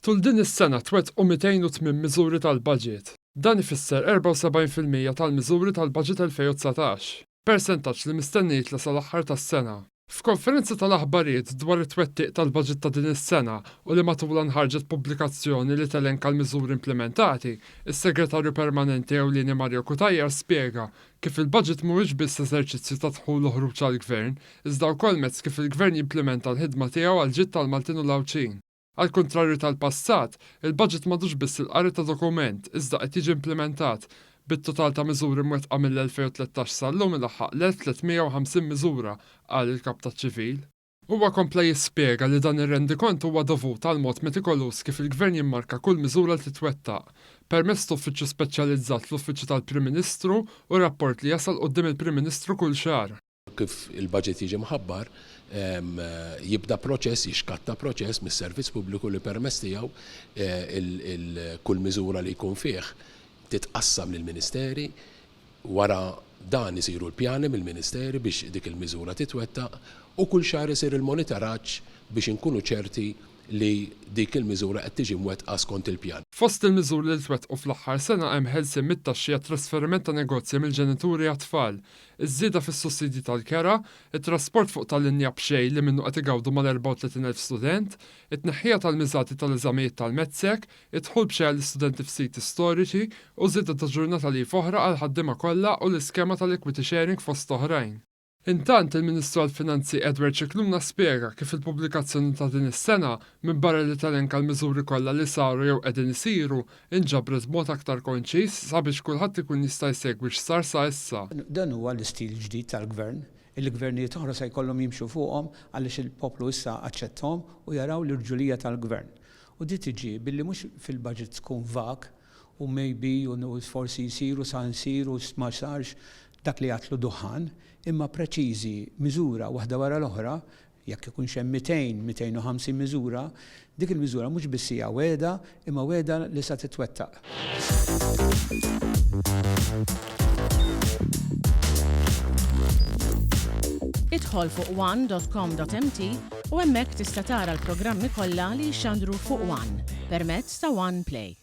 Tul din is-sena twettqu 208 miżuri tal-baġit. Dan ifisser 74% tal-miżuri tal-baġit 2019. Persentaġġ li mistenni jitla' sal-aħħar tas-sena. F'konferenza tal-aħbarijiet dwar it-twettiq tal-baġit ta' din is-sena u li matulha nħarġet pubblikazzjoni li telenka l-miżuri implimentati, is-Segretarju Permanenti Ewlieni Mario Cutajar spjega kif il-baġit mhuwiex biss eżerċizzju ta' dħul u ħruġ għall-Gvern, iżda wkoll mezz kif il-Gvern jimplimenta l-ħidma tiegħu għall-ġid tal-Maltin u l-Għawdxin. Għall-kuntrarju tal-passat, il-baġit m'għadux biss il-qari ta' dokument, iżda qed jiġi implimentat, bit-total ta' miżuri mwettqa mill-2013 sal-lum ilaħħaq l-1,350 miżura, qal il-Kap taċ-Ċivil. Huwa kompla jispjega li dan ir-rendikont huwa dovut għall-mod metikoluż kif il-Gvern jimmarka kull miżura li titwettaq, permezz t'uffiċċju speċjalizzat fl-Uffiċċju tal-Prim Ministru u rapport li jasal quddiem il-Prim Ministru kull xahar. Kif il-budget jiġi mħabbar, jibda proċess, jixkatta proċess mis-Servizz Pubbliku li permezz tiegħu kull miżura li jkun fih titqassam lill-Ministeri. Wara dan isiru l-pjani mill-Ministeri biex dik il-miżura titwettaq u kull xahar isir il-monitoraġġ biex inkunu ċerti li dik il-miżura qed tiġi mwettqa skont il-pjan. Fost il-miżuri li twettqu fl-aħħar sena hemm ħelsien mit-taxxi għat-trasferiment ta' negozji mill-ġenituri għat-tfal, iż-żieda fis-sussidji tal-kera, it-trasport fuq tal-linja b'xejn li minnu qed igawdu mal-34,000 student, it-tneħħija tal-miżati tal-eżamijiet tal-MATSEC, id-dħul b'xejn għall-istudenti f'siti storiċi u żieda ta' ġurnata leave oħra għall-ħaddiema kollha u l-iskema tal-equity sharing fost oħrajn. Intant, il-Ministru għall-Finanzi Edward Scicluna spjega kif il-pubblikazzjoni ta' din is-sena, minbarra li telenka l-miżuri kollha li saru jew qegħdin isiru, inġabret b'mod aktar konċiż sabiex kulħadd ikun jista' jsegwi x'sar sa issa. Dan huwa l-istil ġdid tal-Gvern, illi gvernijiet oħra se jkollhom jimxu fuqhom għaliex il-poplu issa aċċettahom u jaraw l-irġulija tal-Gvern. U di tiġi billi mhux fil-budget tkun vag u maybe u forsi jsir u sa nsir u ma sarx dak li għadtlu duħħan, imma preċiżi, miżura waħda wara l-oħra, jekk ikunx hemm 200, 250 miżura, dik il-miżura mhux biss hija wegħda, imma wegħda li sa titwettaq. Idħol fuq one.com.mt u hemmhekk tista' tara l-programmi kollha li jixxandru fuq One permezz ta' One Play.